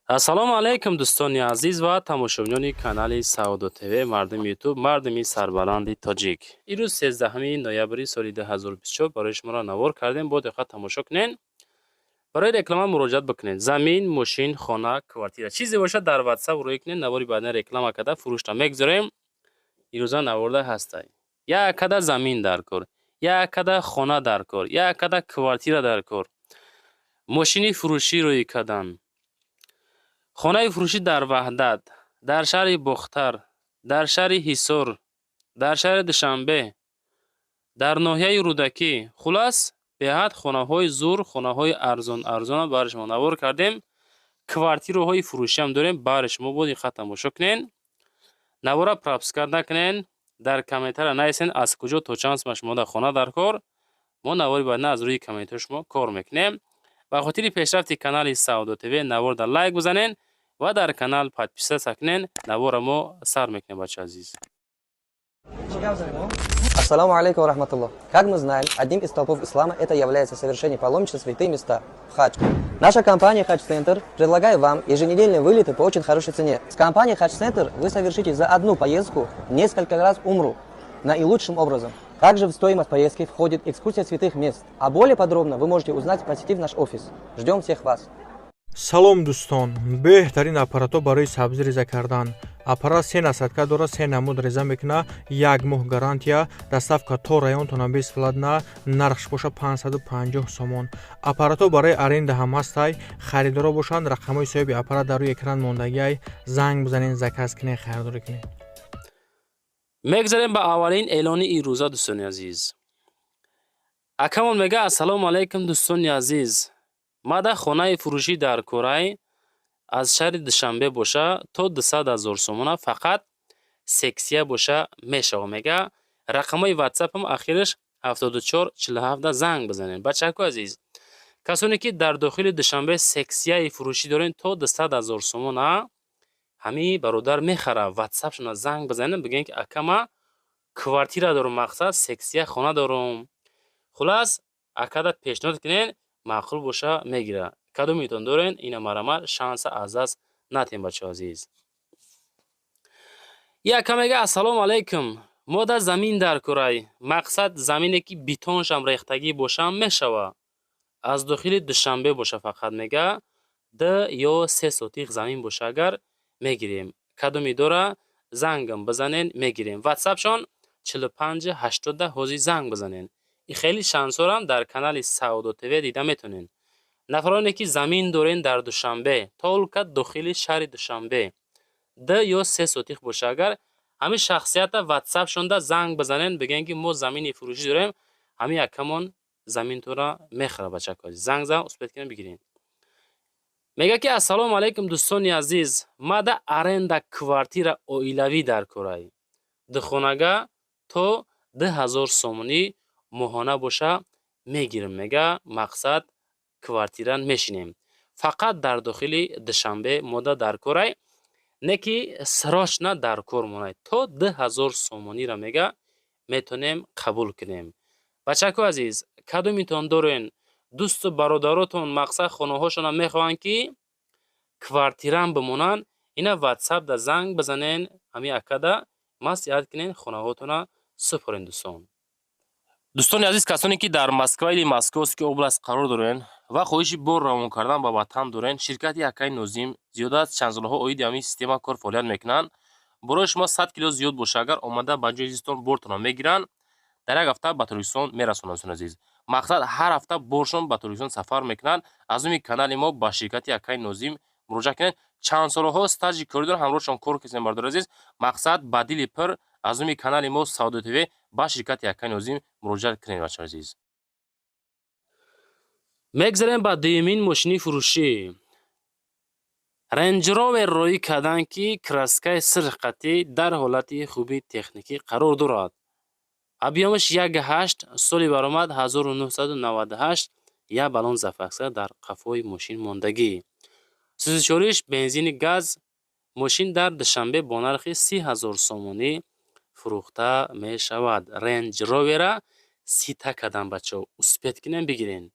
Ассалому алайкум, дӯстони азиз ва тамошобинони канали Савдо ТВ, мардуми Ютуб, мардуми сарбаланди тоҷик. Ирӯз 13 ноябри соли 2024 барои шуморо навор кардем, бо диққат тамошо кунед. Барои реклама муроҷиат бикунед. Замин, мошин, хона, квартира, чизе бошад, дар Ватсап рӯй кунед, навори баъдан реклама карда фурӯшта мегузорем. Ирӯза наворда ҳастай. Як када замин дар кор, як када хона дар кор, як када квартира дар кор, мошини фурӯшӣ рӯй кардан, хонаи фурӯшӣ дар Ваҳдат, дар шаҳри Бохтар, дар шаҳри Ҳисор, дар шаҳри Душанбе, дар ноҳияи Рӯдакӣ. Хулас, беҳад хонаҳои зур, хонаҳои арзон арзона барои шумо навор кардем. Квартираҳои фурӯшиам дорем, баҳри шумо бо диққат тамошо кунед. Навора пропускать накунед, дар комментария нависед, аз куҷо то чанд сумма шумо дар хона дар кор. Мо навори баъдина аз рӯи комментҳои шумо кор мекунем. Ба хотири пешрафти канали Савдо ТВ наворда лайк бизанед ва дар канал подписаться кунед. Навора мо сар мекунем, бача азиз. Ассаламу алейкум ва рахматуллах. Как мы знаем, одним из столпов ислама это является совершение паломничества в святые места, в хадж. Наша компания Хадж Центр предлагает вам еженедельные вылеты по очень хорошей цене. С компанией Хадж Центр вы совершите за одну поездку несколько раз умру наилучшим образом. Также в стоимость поездки входит экскурсия святых мест. А более подробно вы можете узнать, посетив наш офис. Ждем всех вас. Салом, дӯстон! Беҳтарин аппаратҳо барои сабзӣ реза кардан. Аппарат се насадка дорад, се намуд реза мекунад, як моҳ гарантия, доставка то районтона бесплатно, нархш боша 550 сомон. Аппаратҳо барои аренда ҳам ҳастай. Харидоро бошанд, рақамҳои соҳиби аппарат дар рӯи экран мондагиай, занг бизанед, заказ кунед, харидорӣ кунед. Мегзарем ба аввалин эълони ирӯза, дӯстони азиз. Акамон мега: «Ассалому алайкум, дӯстони азиз, мада хонаи фурӯшӣ дар Кӯрай, аз шаҳри Душанбе боша, то 200 000 сомона, фақат сексия боша мешава», мега. «Рақамҳои ватсапам ахираш 74 47, занг бизанед». Бачаҳаку азиз, касоне ки дар дохили Душанбе сексияи фурӯшӣ дорен, то 200 000 сомона ҳамин бародар мехара. Ватсапшона занг бизанед, бигӯен, ки ака, ма квартира дорум, мақсад, сексия хона дорум. Хулас, акада пешниҳод кунед, маъқул боша, мегира. Кадомитон дорен, ина марамат, шанса аз даст натем, бачаҳо азиз. Яка мега: «Ассалому алайкум, мо да замин дар Кӯрай, мақсад, замине ки бетоншам рехтагӣ бошам мешава, аз дохили Душанбе боша фақат», мега. «2 ё 3 сотих замин боша агар, мегирем. Кадоме дора, зангам бизанен, мегирем». Ватсапшон 45 80, ҳозир занг бизанен. И хеле шансҳорам дар канали Савдо ТВ дида метавонед. Нафароне ки замин дорен дар Душанбе, только дохили шаҳри Душанбе, 2 ё 3 сотих боша агар, ҳамин шахсията ватсапшонда занг бизанен, бигӯен, ки мо замини фурӯшӣ дорем, ҳамин якамон заминтонро мехарад. Бачако, занг зан, успеть кунед, бигиред. Мега, ки «Ассалому алайкум, дӯстони азиз, мада аренда квартира оилавӣ дар Кӯрай, духонага, то 2000 сомонӣ моҳона боша, мегирем», мега. «Мақсад, квартира мешинем, фақат дар дохили Душанбе мода дар Кӯрай, не ки срочно дар кор монад, то 2000 сомониро», мега, «метавонем қабул кунем». Бачако азиз, кадомитон дорен, дӯсту бародаротон, мақсад, хонаҳошона мехоҳанд, ки квартиран бимонанд, ина ватсапда занг бизанен, ҳамин акада маслиҳат кунен, хонаҳотона супорен. Дӯстон, дӯстони азиз, касоне ки дар Москва или Московский область қарор дорен ва хоҳиши бор равон кардан ба ватан дорен, ширкати акаи Нозим зиёда аз чанд солҳо оиди ҳамин система кор фаъолият мекунанд. Борои шумо 100 кило зиёд боша агар, омада ба ҷои зистон бортонро мегиранд, дар як ҳафта ба Тоҷикистон мерасонанд. Дӯстони азиз, мақсад, ҳар ҳафта боршон ба Тоҷикистон сафар мекунанд. Аз номи канали мо ба ширкати акаи Нозим муроҷиат кунед. Чанд солҳо стажи корӣ доранд, ҳамроҳшон кор кардем. Бародари азиз, мақсад, ба дили пур аз номи канали мо Савдо ТВ ба ширкати акаи Нозим муроҷиат кунед, бачаҳои азиз. Мегзарем ба дуюмин мошини фурӯшӣ. Рейндж Ровер роӣ карданд, ки краскаи сирх қатӣ, дар ҳолати хуби техникӣ қарор дорад. Объёмаш 1,8, соли баромад 1998, як баллон запаска дар қафои мошин мондагӣ. Сӯзишвориш бензини газ. Мошин дар Душанбе бо нархи 30 000 сомонӣ фурӯхта мешавад. Рейндж Ровера сита кардам, бачаҳо, успеть кунем, бигирен.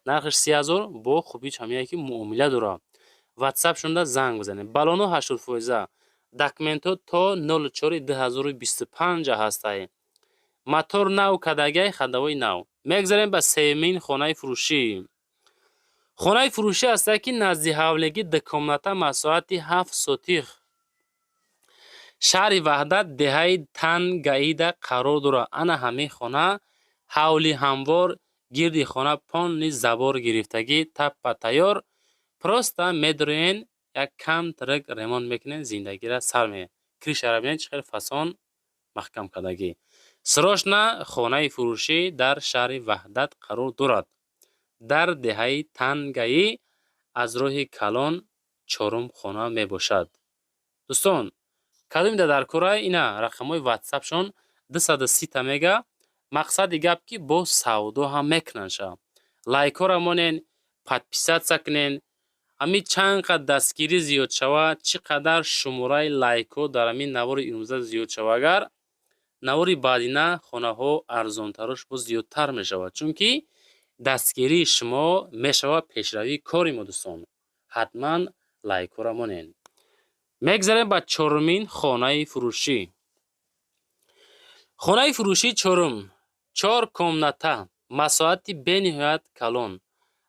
Нархаш 30 000, бо хубиш ҳамине, ки муомила дорад. Ватсапшонда занг бизанед. Баллоно 80%, документҳо то 04/2025 ҳастай. Мотор нав кардагиай, ходовой нав. Мегзарем ба сеюмин хонаи фурӯшӣ. Хонаи фурӯшӣ ҳастае, ки назди ҳавлигӣ, ду комната, масоҳати 7 сотих, шаҳри Ваҳдат, деҳаи Тангаида қарор дорад. Ана ҳамин хона, ҳавли ҳамвор, гирди хона полный забор гирифтагӣ, таппа тайёр. Просто медроен, як камтарак ремонт мекунен, зиндагиро сар мекунед. Крышаро бинед, чӣ хел фасон маҳкам кардагӣ. Срочно, хонаи фурӯшӣ дар шаҳри Ваҳдат қарор дорад, дар деҳаи Тангаӣ, аз роҳи калон чорум хона мебошад. Дӯстон, кадомида дар кора, ина рақамҳои ватсапшон, 230-та мега. Мақсади гап, ки бо савдо ҳам мекунанд ша. Лайкҳоро монен, подписаться кунен. Ҳамин чанд қад дастгирӣ зиёд шавад, чӣ қадар шумораи лайкҳо дар ҳамин навори имрӯза зиёд шавад, агар навори баъдина хонаҳо арзонтарош боз зиёдтар мешавад, чунки дастгирии шумо мешавад пешравии кори мо. Дӯстон, ҳатман лайкҳоро монен. Мегзарем ба чорумин хонаи фурӯшӣ. Хонаи фурӯшии чорум, чор комната, масоҳати бениҳоят калон,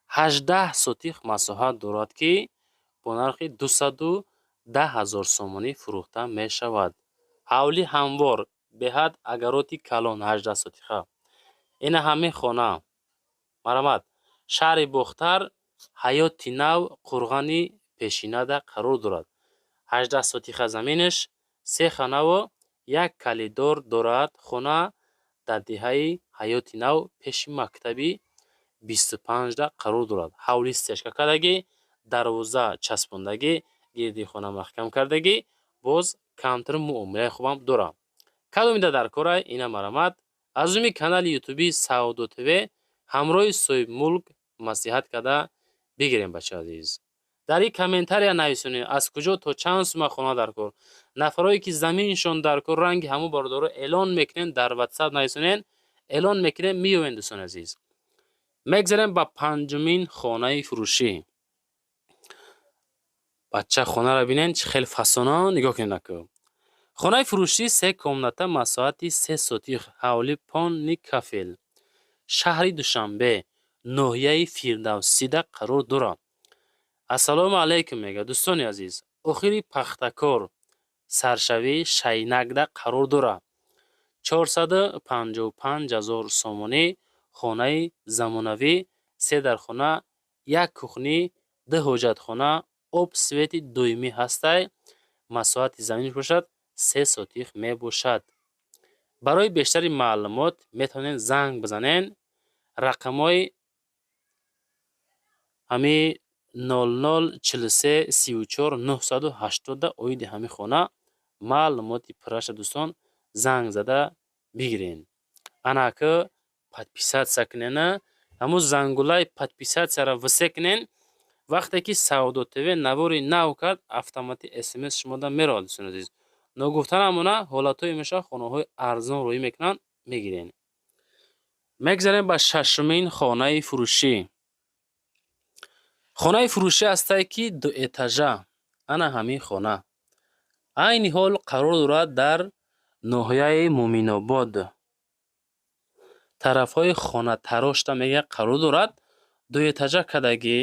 18 сотих масоҳат дорад, ки бо нархи 210 000 сомонӣ фурӯхта мешавад. Ҳавли ҳамвор, беҳад огороди калон, 18 сотиха. Ина ҳамин хона, марҳамат, шаҳри Бохтар, Ҳаёти Нав, қурғани пешинада қарор дорад. 18 сотиха заминаш, се хонаву як коридор дорад. Хона дар деҳаи Ҳаёти Нав, пеши мактаби 25-да қарор дорад. Ҳавли стяжка кардагӣ, дарвоза часпондагӣ, гирди хона маҳкам кардагӣ, боз камтар муомилаи хубам дорад. Кадомида дар кора, ина марҳамат, аз рӯи канали ютуби Савдо ТВ ҳамроҳи соҳибмулк маслиҳат карда бигирем. Бачаи азиз, дар ин комментария нависонед, аз куҷо то чанд сума хона дар кор. Нафарое ки заминшон дар кор, ранги ҳамун бародаро эълон мекунем, дар ватсап нависонед, эълон мекунем, меёвем. Дӯстони азиз, мегзарем ба панҷумин хонаи фурӯшӣ. Бача, хонаро бинед, чӣ хел фасона, нигоҳ кунед наку. Хонаи фурӯшӣ се комната, масоҳати 3 сотих, ҳавли полный кафел, шаҳри Душанбе, ноҳияи Фирдавсида қарор дорад. Ассалому алайкум мега, дӯстони азиз. Охири Пахтакор, саршавии Шайнакда қарор дорад. 455 000 сомонӣ, хонаи замонавӣ, се дархона, як кухня, ду ҳоҷатхона, об, свети доимӣ ҳастай. Масоҳати заминаш бошад 3 сотих мебошад. Барои бештари маълумот метавонед занг бизанед, рақамҳои ҳамин 00 43 34 980. Оиди ҳамин хона маълумоти пурраша, дӯстон, занг зада бигирен. Анака подписаться кунена, ҳамун зангулаи подписатьсяро васе кунен. Вақте ки Савдо ТВ навори нав кард, автоматик смс шумода меравад. Дӯстони азиз, ногуфта намона, ҳолатҳое мешавад, хонаҳои арзон рӯӣ мекунанд, мегирен. Мегзарем ба шашумин хонаи фурӯшӣ. Хонаи фурӯшӣ ҳастае, ки дуэтажа. Ана ҳамин хона айни ҳол қарор дорад дар ноҳияи Муъминобод, тарафҳои Хонатарошта мега қарор дорад. Дуэтажа кардагӣ,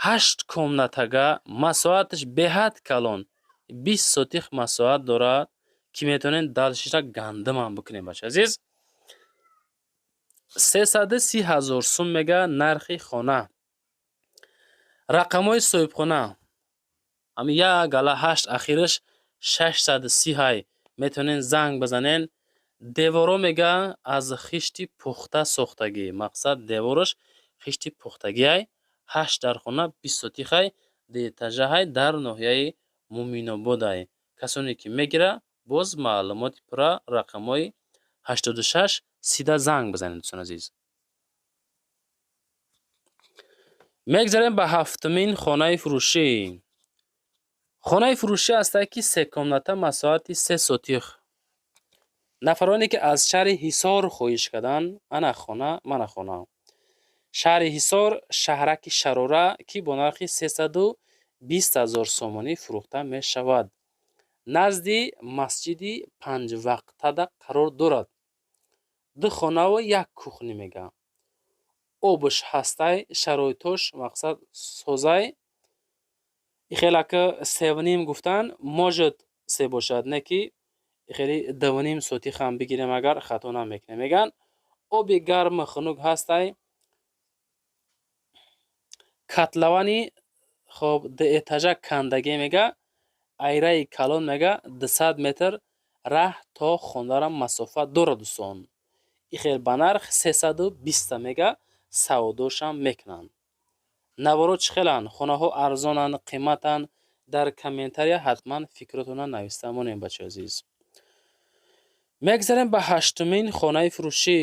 ҳашт комнатага, масоҳаташ беҳад калон, 20 сотих масоҳат дорад, ки метавонед дальшиша гандумам бикунед. Бачаи азиз, 330 000 сум мега нархи хона. Рақамҳои соҳибхона ҳами як гала ҳашт, ахираш 630 ҳай, метавонед занг бизанед. Деворо мега аз хишти пухта сохтагӣ, мақсад, девораш хишти пухтагиай. Ҳашт дархона, 20 сотихай, дуэтажаҳай, дар ноҳияи Муъминободай. Касоне ки мегира, боз маълумоти пурра рақамҳои 86 30-да занг бизанед. Дӯстони азиз, мегзарем ба ҳафтумин хонаи фурӯшӣ. Хонаи фурӯшӣ ҳастае, ки се комната, масоҳати 3 сотих. Нафароне ки аз шаҳри Ҳисор хоҳиш карданд, ана хона, мана хона, шаҳри Ҳисор, шаҳраки Шарора, ки бо нархи сесаду 20 000 сомонӣ фурӯхта мешавад. Назди масҷиди панҷвақтада қарор дорад. Ду хонаву як кухня мега. Обш ҳастай, шароитош, мақсад, созай. Ихелака севним гуфтан, может, се бошад, не ки хеле 2,5 сотихам бигирем, агар хато намекунем. Меган, оби гарму хунук ҳастай. Котловани, хоб, дуэтажа кандагӣ мега. Айраи калон мега, 200 метр раҳ то хондарам масофа дорад, дӯстон. Ихел ба нарх 320-та мега, савдошам мекунанд. Наворо чӣ хеланд? Хонаҳо арзонанд, қиматанд? Дар комментария ҳатман фикротонро нависта монем, бачаи азиз. Мегзарем ба ҳаштумин хонаи фурӯшӣ.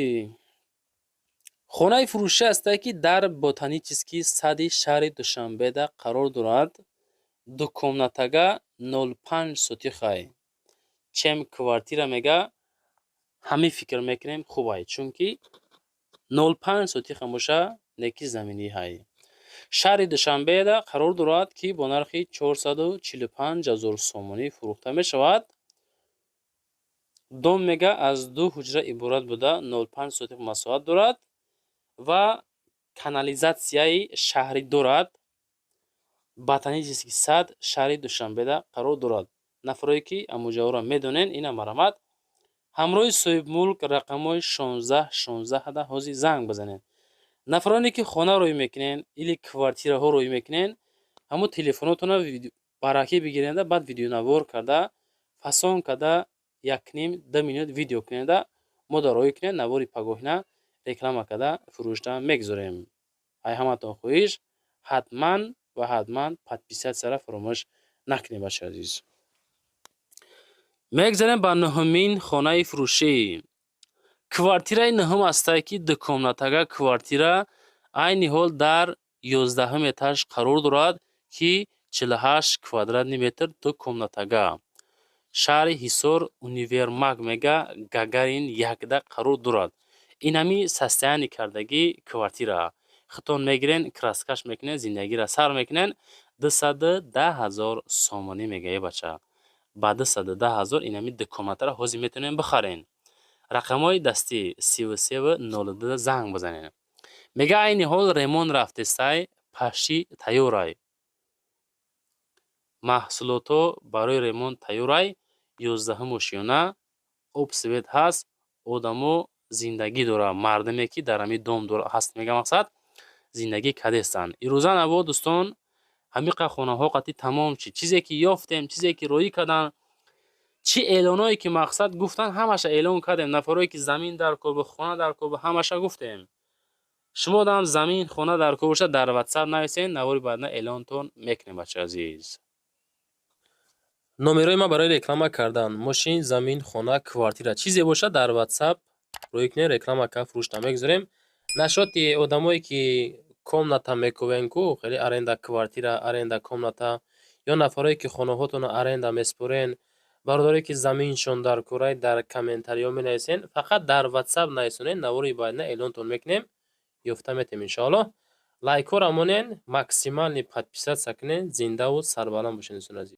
Хонаи фурӯшӣ ҳастае, ки дар Ботанический сади шаҳри Душанбеда қарор дорад. Дукомнатага, 0,5 сотихай. Чем квартира мега, ҳамин фикр мекунем, хубай, чунки 0,5 сотиха боша, неки заминӣ ҳай. Шаҳри Душанбеда қарор дорад, ки бо нархи 445 000 сомонӣ фурӯхта мешавад. Дом мега, аз ду ҳуҷра иборат буда, 0,5 сотих масоҳат дорад ва канализатсияи шаҳрӣ дорад. Ботанический сад, шаҳри Душанбеда қарор дорад. Нафарое ки амуҷаҳоро медонен, ина марҳамат, ҳамроҳи соҳибмулк рақамҳои 16 16 ҳозир занг бизанед. Нафароне ки хона рӯй мекунен или квартираҳо рӯй мекунен, ҳамун телефонотонро баракӣ бигиренда, баъд видеонавор карда, фасон карда, якним ду минут видео кунеда, мо дар рӯй кунем, навори пагоҳина реклама карда фурӯшда мегузорем. Ай ҳаматон хоҳиш, ҳатман ва ҳатман подписатьсяро фаромӯш накунед, бачаи азиз. Мегзарем ба нуҳумин хонаи фурӯшӣ. Квартираи нуҳум ҳастае, ки дукомнатага квартира айни ҳол дар 11-ум этаж қарор дорад, ки 48 квадратный метр, ду комнатага. Шаҳри Ҳисор, универмаг мега, Гагарин 1-да қарор дорад. Ин ҳами состояние кардагӣ квартира. Худтон мегирен, краскаш мекунен, зиндагиро сар мекунен. 210 000 сомонӣ мега, е бача. Ба 210 000 инами дукомнатаро ҳозир метавонем бихарен. Рақамҳои дастӣ 33 02 занг бизанед. Мега, айни ҳол ремонт рафтестай, пашши тайёрай. Маҳсулотҳо барои ремонт тайёрай, 11-ум ошёна, об, свет ҳаст, одамо зиндагӣ дорад. Мардуме ки дар ҳамин дом ҳаст мега, мақсад, зиндагӣ кардестанд. Ирӯза наво, дӯстон, ҳамиқа хонаҳо қатъи тамом шид. Чизе ки ёфтем, чизе ки роӣ карданд, чӣ эълоное ки, мақсад, гуфтанд, ҳамаша эълон кардем. Нафарое ки замин дар кор, хона дар кор, ҳамаша гуфтем. Шумо дам замин, хона дар кор бошад, дар Ватсап нависед, навори баъдна эълонтон мекунем, бачаи азиз. Номерои ман барои реклама кардан: мошин, замин, хона, квартира, чизе бошад, дар Ватсап рӯй кунед, реклама кард, фурӯшта мегузорем. Нашоти одамое ки комната мекӯвен ку, хеле аренда квартира, аренда комната, ё нафарое ки хонаҳотонро аренда меспорен, бародарое ки заминшон дар курай, дар комментариҳо менависен, фақат дар Ватсап нависонед, навори баъдна эълонтон мекунем, ёфта метем, иншоаллоҳ. Лайкҳоро монен, максимальный подписаться кунед, зиндаву сарбаланд бошед, дӯстони азиз.